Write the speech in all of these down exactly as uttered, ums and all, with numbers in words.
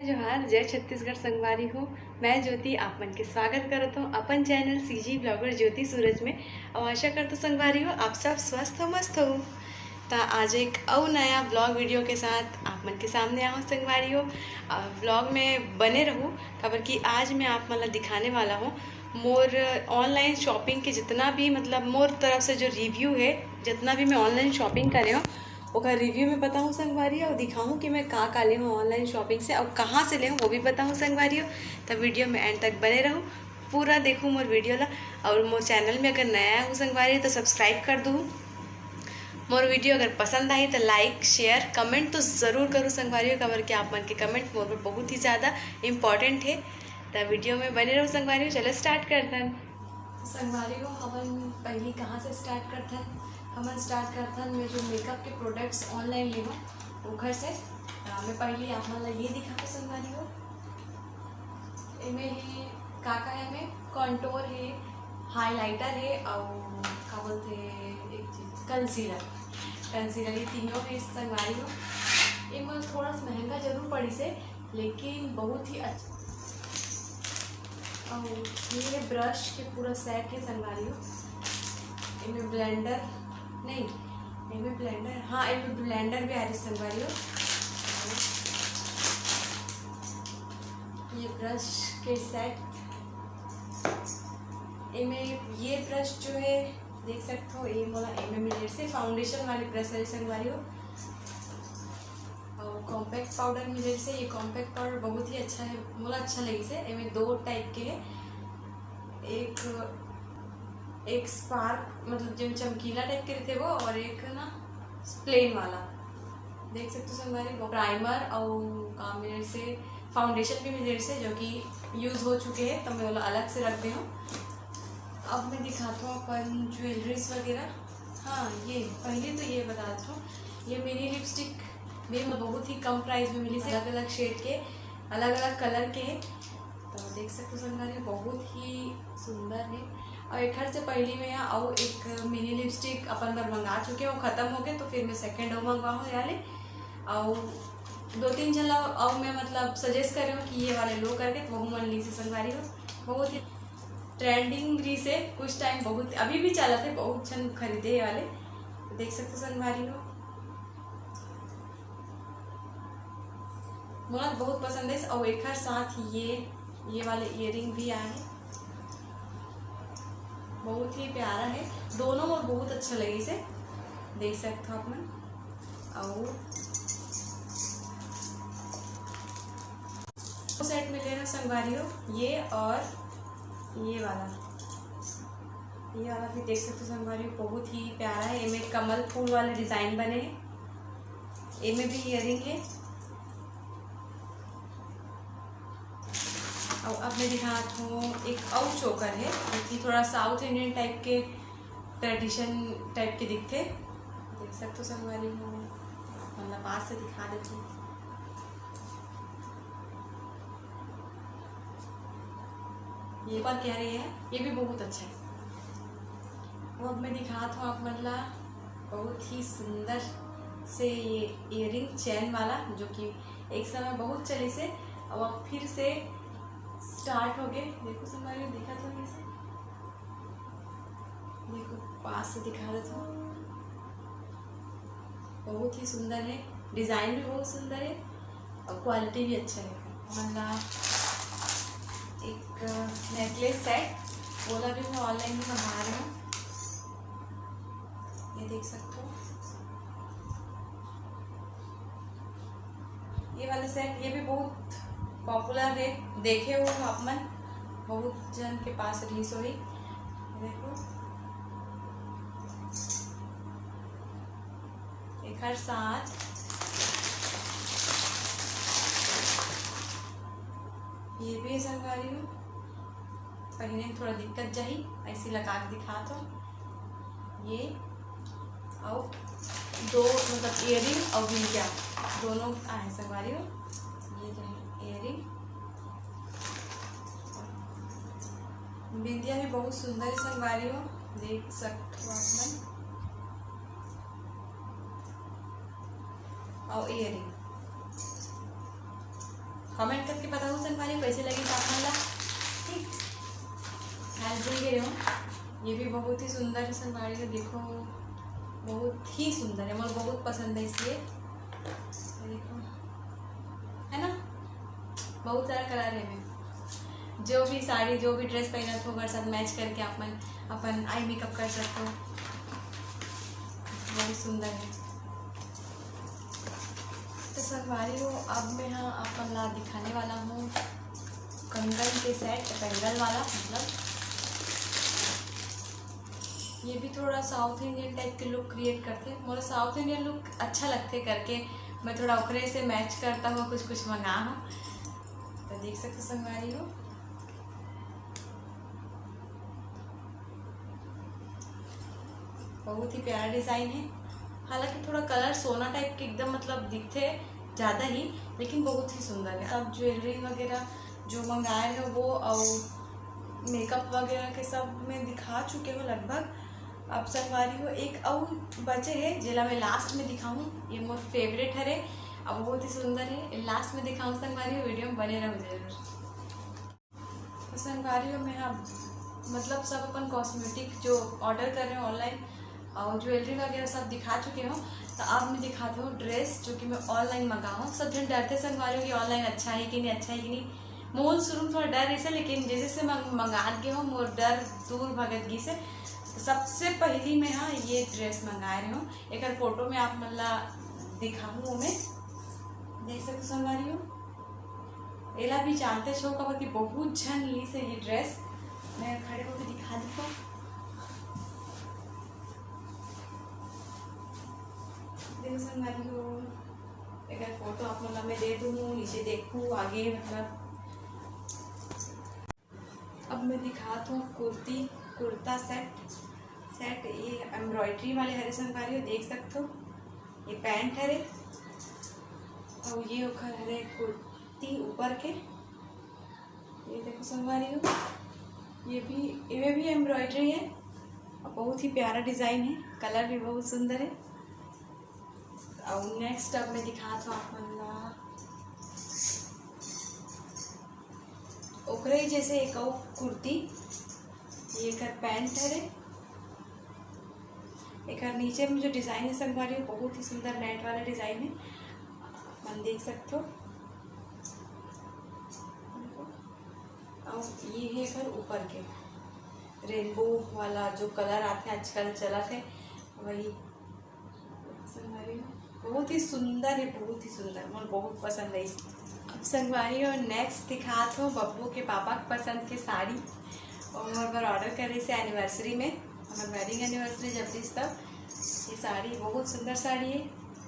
जोहार, जय छत्तीसगढ़ संगवारी हो। मैं ज्योति आप मन के स्वागत करत हूँ अपन चैनल सीजी ब्लॉगर ज्योति सूरज में। और आशा करत हूँ संगवारी हो, आप सब स्वस्थ हो, मस्त हो। त आज एक अउ नया ब्लॉग वीडियो के साथ आप मन के सामने आहूँ संगवारी हो। ब्लॉग में बने रहू, काबर कि आज मैं आप मन ला दिखाने वाला हूँ मोर ऑनलाइन शॉपिंग के जितना भी, मतलब, मोर तरफ से जो रिव्यू है, जितना भी मैं ऑनलाइन शॉपिंग करे हूँ, ओकर रिव्यू में बताहूँ संगवारी, और दिखाहूँ कि मैं का का ले हूँ ऑनलाइन शॉपिंग से, और कहाँ से ले हूँ, वो भी बताहूँ संगवारी हो। तो वीडियो में एंड तक बने रहू, पूरा देखू मोर वीडियो ला। और मोर चैनल में अगर नया हो संगवारी, तो सब्सक्राइब कर दू। मोर वीडियो अगर पसंद आई, तो लाइक, शेयर, कमेंट तो ज़रूर करू संगवारी हो, काबर कि आप मन के कमेंट मोर बर बहुत ही ज़्यादा इम्पोर्टेंट है। तो वीडियो में बने रहू संगवारी हो। चलो, स्टार्ट करथन। संगवारी हो, हमन पहली कहाँ से स्टार्ट करथन? हमन स्टार्ट करथन, मैं जो मेकअप के प्रोडक्ट्स ऑनलाइन लेहूँ, ओखर से। अ, मैं पहली आप मन ला ये दिखाहूँ संगवारी हो। एमे हे, का का हे एमे? कॉन्टोर हे, हाइलाइटर हे, अउ का बोलथे, एक चीज, कंसीलर। कंसीलर, ये तीनों हे संगवारी हो। ये मोला थोड़ा सा महंगा जरूर पड़िस हे, लेकिन बहुत ही अच्छा। अउ ये ब्रश के पूरा सेट हे संगवारी हो। एमे ब्लेंडर नहीं, एमे ब्लेंडर, हाँ, एमे ब्लेंडर भी आ रही संगवारी हो। ये ब्रश के सेट, एमे ये ब्रश जो है, देख सकते हो, ये मोला एमे मिले से फाउंडेशन वाली ब्रश है संगवारी हो। और कॉम्पैक्ट पाउडर मिले से, ये कॉम्पैक्ट पाउडर बहुत ही अच्छा है, मोला अच्छा लगी से। एमे दो टाइप के है, एक, एक स्पार्क, मतलब जो चमकीला टाइप के रहते वो, और एक ना प्लेन वाला। देख सकते हो संगवारी, वो प्राइमर और का मिले से फाउंडेशन भी मिले से, जो कि यूज़ हो चुके हैं, तो मैं वाला अलग से रख दे हूँ। अब मैं दिखाता हूँ अपन ज्वेलरीज वगैरह। हाँ, ये पहले तो ये बता दूँ, ये मिनी लिपस्टिक भी मैं बहुत ही कम प्राइस में मिली से, अलग अलग शेड के, अलग अलग कलर के है। तो देख सकते हो संगवारी, बहुत ही सुंदर है। और एक घर से पहली में है, और एक मिनी लिपस्टिक अपन बर मंगा चुके हैं, वो खत्म हो गए, तो फिर मैं सेकेंड वो मंगवा हूँ याले। और दो तीन झन ला और मैं, मतलब, सजेस्ट करे हूँ कि ये वाले लो करके, तो वहू मन ली से संगवारी हो। बहुत ही ट्रेंडिंग रही से कुछ टाइम, बहुत, अभी भी चला थे, बहुत झन खरीदे ये वाले। तो देख सकते हो संगवारी हो, मोला बहुत पसंद है। और एक साथ ये, ये वाले इयरिंग भी आए हैं, बहुत ही प्यारा है, दोनों मोर बहुत अच्छा लगे से, देख सकते हो आप मन। और सेट में लेना संगवारी हो, ये और ये वाला, ये वाला भी देख सकते हो संगवारी हो, बहुत ही प्यारा है। इनमें कमल फूल वाले डिजाइन बने हैं, इनमें भी इयरिंग है। और अब मैं दिखात हूँ एक और चोकर है, जो कि थोड़ा साउथ इंडियन टाइप के, ट्रेडिशन टाइप के दिखते। देख सकते हो संगवारी हो, मतलब पास से दिखा देती हूँ। ये पर कह रही है, ये भी बहुत अच्छा है। वो अब मैं दिखात हूँ आप मन ला बहुत ही सुंदर से ये इयरिंग चेन वाला, जो कि एक समय बहुत चली से, अब, अब फिर से स्टार्ट हो गए। देखो संगवारी, दिखा तो नहीं से, देखो पास से दिखा देता हूँ, बहुत ही सुंदर है, डिजाइन भी बहुत सुंदर है और क्वालिटी भी अच्छा है। मतलब एक नेकलेस सेट, ओला भी मैं ऑनलाइन ही मंगा रही हूँ, ये देख सकते हो। ये वाला सेट, ये भी बहुत पॉपुलर है, देखे हो आप मन, बहुत जन के पास रिलीज होई। देखो, एक साथ ये भी संगवारी हो, पहने में थोड़ा दिक्कत जाही, ऐसी लगा के दिखा तो ये, और दो, मतलब, इयरिंग और बिंदिया दोनों आए संगवारी हो। ये रहे इयरिंग, बिंदिया भी बहुत सुंदर है संगवारी हो, देख सकते हो आप मन। और इयरिंग, कमेंट करके बताओ संगवारी, कैसे लगी आप मन ला। ठीक, आज भूल गए हो, ये भी बहुत ही सुंदर है संगवारी हो, देखो बहुत ही सुंदर है, मोर बहुत पसंद है इसलिए। ये देखो, है ना, बहुत सारा कलर है में। जो भी साड़ी, जो भी ड्रेस पहनत हो, ओकर साथ मैच करके आप मन अपन आई मेकअप कर सकते हो, बहुत सुंदर है। तो संगवारी हो, अब मैं हाँ अपन ला दिखाने वाला हूँ कंगन के सेट, कंगन वाला मतलब, ये भी थोड़ा साउथ इंडियन टाइप के लुक क्रिएट करथे। मोला साउथ इंडियन लुक अच्छा लगथे करके मैं थोड़ा ओकरे से मैच करता हुआ कुछ कुछ मंगा हूँ। तो देख सकते संगवारी हो, बहुत ही प्यारा डिजाइन है। हालांकि थोड़ा कलर सोना टाइप के एकदम मतलब दिखथे ज्यादा ही, लेकिन बहुत ही सुंदर है। अब ज्वेलरी वगैरह जो मंगाए हो वो, और मेकअप वगैरह के सब मैं दिखा चुके हो लगभग। अब संगवारी हो, एक अउ बचे है जेला मैं लास्ट में दिखाऊँ, ये मोर फेवरेट हरे, अब बहुत ही सुंदर है, लास्ट में दिखाऊँ संगवारी हो, वीडियो में बने रहो जरूर। तो संगवारी हो, मैं हाँ मतलब सब अपन कॉस्मेटिक जो ऑर्डर कर रहे हो ऑनलाइन और ज्वेलरी वगैरह सब दिखा चुके हो। तो अब मैं दिखाती हूँ ड्रेस जो कि मैं ऑनलाइन मंगा हूँ। सब जन डरते संगवारी हो कि ऑनलाइन अच्छा है कि नहीं, अच्छा है कि नहीं। मोल शुरू में थोड़ा डर रही से, लेकिन जैसे से मैं मंगा के हूँ मोर डर दूर भगत गई से। तो सबसे पहली मैं हाँ ये ड्रेस मंगा रही हूँ, एक फोटो में आप मन ला दिखाऊँ, मैं देख सकते संगवारी हो। एला भी जानते छो काबर कि बहुत झन ली से ये ड्रेस। मैं खड़े होके दिखा देता हूँ। देखो संगवारी हो, एकर फोटो आप मन ला मैं दे दूँ, नीचे देखू आगे मतलब। अब मैं दिखात हूँ कुर्ती, कुर्ता सेट, सेट ये एम्ब्रॉयडरी वाले हरे संगवारी हो, देख सकते हो। ये पैंट हरे और ये ओखर हरे कुर्ती ऊपर के। ये देखो संगवारी हो, ये भी, इमे भी एम्ब्रॉयडरी है और बहुत ही प्यारा डिजाइन है, कलर भी बहुत सुंदर है। और नेक्स्ट अब मैं दिखात हूँ आप मन ला ओकरे ही जैसे एक और कुर्ती, ये एकर पैंट हरे, एकर नीचे में जो डिजाइन है संगवारी हो, बहुत ही सुंदर नेट वाला डिजाइन है, अपन देख सकते हो। और ये है एकर ऊपर के रेनबो वाला जो कलर आते हैं आजकल चलत है, वही संगवारी हो, बहुत ही सुंदर है, बहुत ही सुंदर, मोर बहुत पसंद है। अब संगवारी हो, नेक्स्ट दिखात हो बब्बू के पापा के पसंद के साड़ी, और मोर बर ऑर्डर करे से एनिवर्सरी में, हमर वेडिंग एनिवर्सरी जब रहिस तब। ये साड़ी बहुत सुंदर साड़ी है,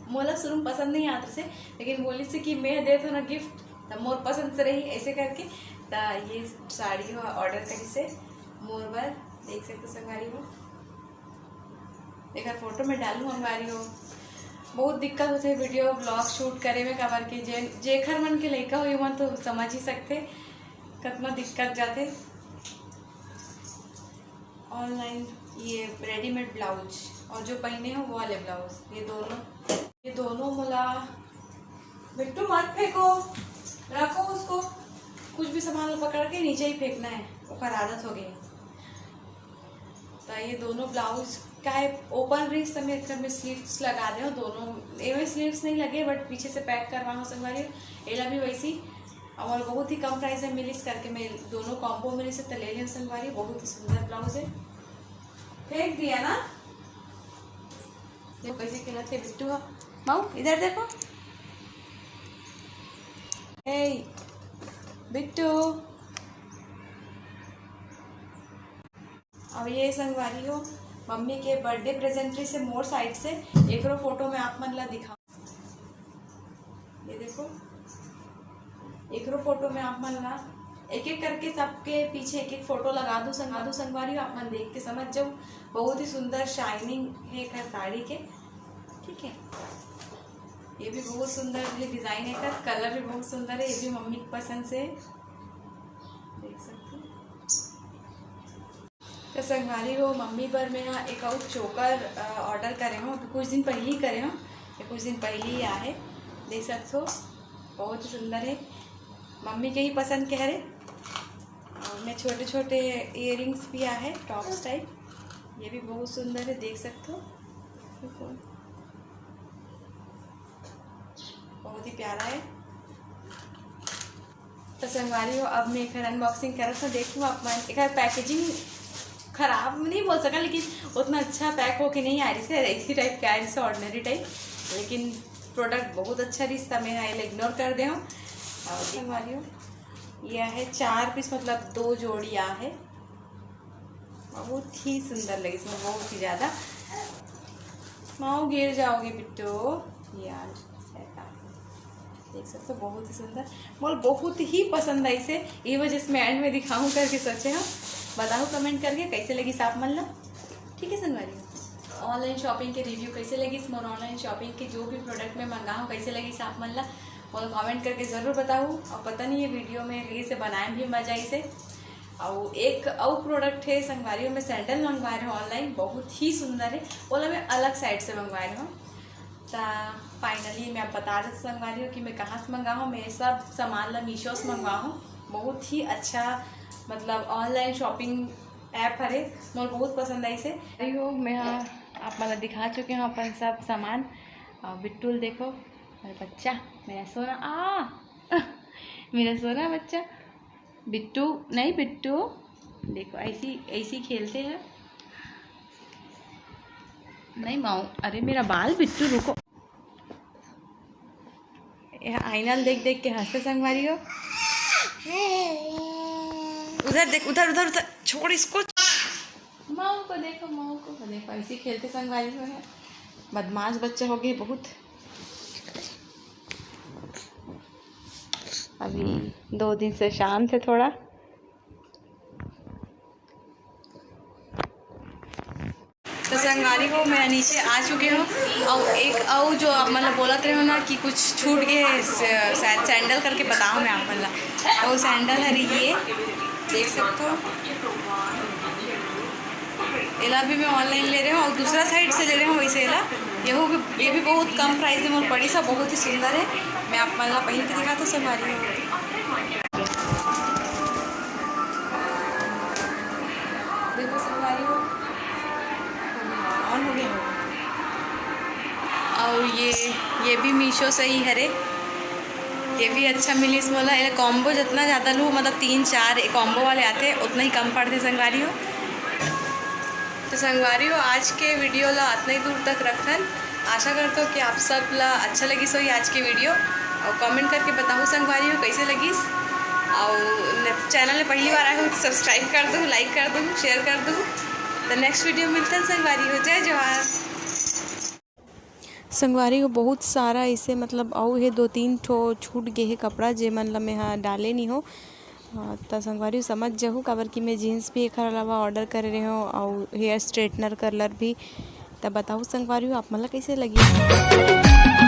मोला शुरू में पसंद नहीं आत से, लेकिन बोली से कि मैं देत हो ना गिफ्ट, तब मोर पसंद से रही ऐसे करके, त ये साड़ी हो ऑर्डर करी से मोर बर, देख सकते संगवारी हो। एकर फोटो में डालू संगवारी हो। बहुत दिक्कत होथे वीडियो ब्लॉग शूट करे में, काबर के जे, जेखर मन के लइका होही मन तो समझ ही सकथे कतना दिक्कत जाथे। ऑनलाइन ये रेडीमेड ब्लाउज और जो पहने हो वो वाले ब्लाउज, ये दोनों, ये दोनों मोला, बिट्टू मत फेंको, रखो उसको, कुछ भी सामान ला पकड़ के नीचे ही फेंकना है, ओकर आदत हो गई। तो ये दोनों ब्लाउज का है, ओपन रही समय घर में स्लीव्स लगा दे हो दोनों, एमे स्लीव्स नहीं लगे बट पीछे से पैक करवा हो संगवारी, एला भी वैसी। और बहुत ही कम प्राइस में मिलिस करके मैं दोनों कॉम्बो मिलिस त ले लेव संगवारी, बहुत ही सुंदर ब्लाउज है। फेंक दिया ना, देखो कैसे खेलत हे बिट्टू ह। माऊ, इधर देखो। ए बिट्टू, अब ये संगवारी हो, मम्मी के बर्थडे प्रेजेंट रही से मोर साइड से, एकरो फोटो में आप मन ला दिखा। ये देखो, एकरो फोटो में आप मन ला एक एक करके सबके पीछे एक एक फोटो लगा दू, संगवा दू संगवारी हो, आप मन देख के समझ जाओ। बहुत ही सुंदर शाइनिंग है एकर साड़ी के, ठीक है। ये भी बहुत सुंदर, ये डिजाइन है, एकर कलर भी बहुत सुंदर है, ये भी मम्मी के पसंद से है, देख सकते हो। तो संगवारी हो, मम्मी बर मैं हा एक अउ चोकर, अ, ऑर्डर करे हूँ, अभी कुछ दिन पहले ही करे हूँ, ये कुछ दिन पहले ही आए, देख सकते हो, बहुत ही सुंदर है। मम्मी के ही पसंद के हरे। और में छोटे छोटे ईयरिंग्स भी आहे, टॉप्स टाइप। ये भी बहुत सुंदर है, देख सकते हो। देखो, बहुत ही प्यारा है। तो संगवारी हो, अब में एकर अनबॉक्सिंग करत हूँ। देखो आप मन, एकर पैकेजिंग खराब नहीं बोल सका, लेकिन उतना अच्छा पैक होके नहीं आ रही से, ऐसी टाइप के आ रही से, ऑर्डिनरी टाइप। लेकिन प्रोडक्ट बहुत अच्छा रही, तो मैं इला इग्नोर कर दे हूँ। और संगवारी हो, ये है चार पीस, मतलब दो जोड़ी आ है। बहुत ही सुंदर लगी इसमें, बहुत ही ज़्यादा। माओ गिर जाओगे बिट्टू, यार शैतान। देख सकते हो, बहुत ही सुंदर, मोला बहुत ही पसंद आई से। ये वजह से मैं एंड में दिखाऊं करके सोचे हूँ। बताओ कमेंट करके कैसे लगी आप मन ला। ठीक है संगवारी, ऑनलाइन शॉपिंग के रिव्यू कैसे लगी, मोर ऑनलाइन शॉपिंग के जो भी प्रोडक्ट मैं मंगा हूँ कैसे लगी आप मन ला, मोला कमेंट करके ज़रूर बताओ। और पता नहीं ये वीडियो में रील से बनाए भी मजा आई से। और एक और प्रोडक्ट है संगवारी हो, मैं सैंडल मंगवाए रहे हूँ ऑनलाइन, बहुत ही सुंदर है। ओला मैं अलग साइट से मंगवाए रहे हूँ। तो फाइनली मैं आप बता देते संगवारी हो कि मैं कहाँ से मंगा हूँ। मैं सब सामान ला मीशो से मंगवा हूँ। बहुत ही अच्छा, मतलब ऑनलाइन शॉपिंग ऐप हरे, मोर बहुत पसंद आई से। अरे हो, मैं हाँ आप मन ला दिखा चुके हूँ अपन सब सामान। और बिट्टू ल देखो, मेरा बच्चा, मेरा सोना, आ मेरा सोना बच्चा। बिट्टू नहीं, बिट्टू देखो, ऐसी ऐसी खेलते हैं। नहीं माऊ, अरे मेरा बाल बिट्टू, रुको। ये आईना ल देख देख के हंसते संगवारी हो। उधर देख, उधर उधर उधर, छोड़ इसको। माऊ को देखो, माऊ को देखो, ऐसे खेलते संगवारी हो है। बदमाश बच्चा हो गए बहुत। अभी दो दिन से शांत है थोड़ा। तो संगवारी हो, मैं नीचे आ चुके हूँ। और एक और जो आप मतलब बोलत रहे हो ना कि कुछ छूट गए है, स-, शायद सैंडल करके बताओ मैं आप मतलब। और सैंडल है ये, देख सकते हो। एला भी मैं ऑनलाइन ले रहे हूँ और दूसरा साइट से ले रहे हूँ वैसे एला। यहू भी, ये भी बहुत कम प्राइस में मोर पड़ी सा, बहुत ही सुंदर है। मैं आप मतलब पहन के दिखाता हूँ संगवारी हो। देखो संगवारी हो, ऑन हो गया हो। और ये, ये भी मीशो से ही हरे। ये भी अच्छा मिलिस मोला। ये कॉम्बो जितना ज़्यादा लूँ, मतलब तीन चार कॉम्बो वाले आते, उतना ही कम पड़ते संगवारी हो। तो संगवारी हो, आज के वीडियो ला इतना ही दूर तक रखन। आशा करता हूँ कि आप सब ला अच्छा लगिस होही आज के वीडियो। और कमेंट करके बताओ संगवारी हो कैसे लगिस। और चैनल में पहली बार आए हो तो सब्सक्राइब कर दो, लाइक कर दो, शेयर कर दो। तो नेक्स्ट वीडियो मिलते हैं संगवारी हो। जय जोहार। संगवारी हो, बहुत सारा ऐसे मतलब अउ हे दो तीन ठो छूट गे हे कपड़ा, जे मन ला मैं हा डाले नी हो। हाँ, त संगवारी हो समझ जहू, काबर कि मैं जींस भी एखर अलावा ऑर्डर करे रहे हो अउ हेयर स्ट्रेटनर कर्लर भी। त बताओ संगवारी हो, आप मन ला कैसे लगी?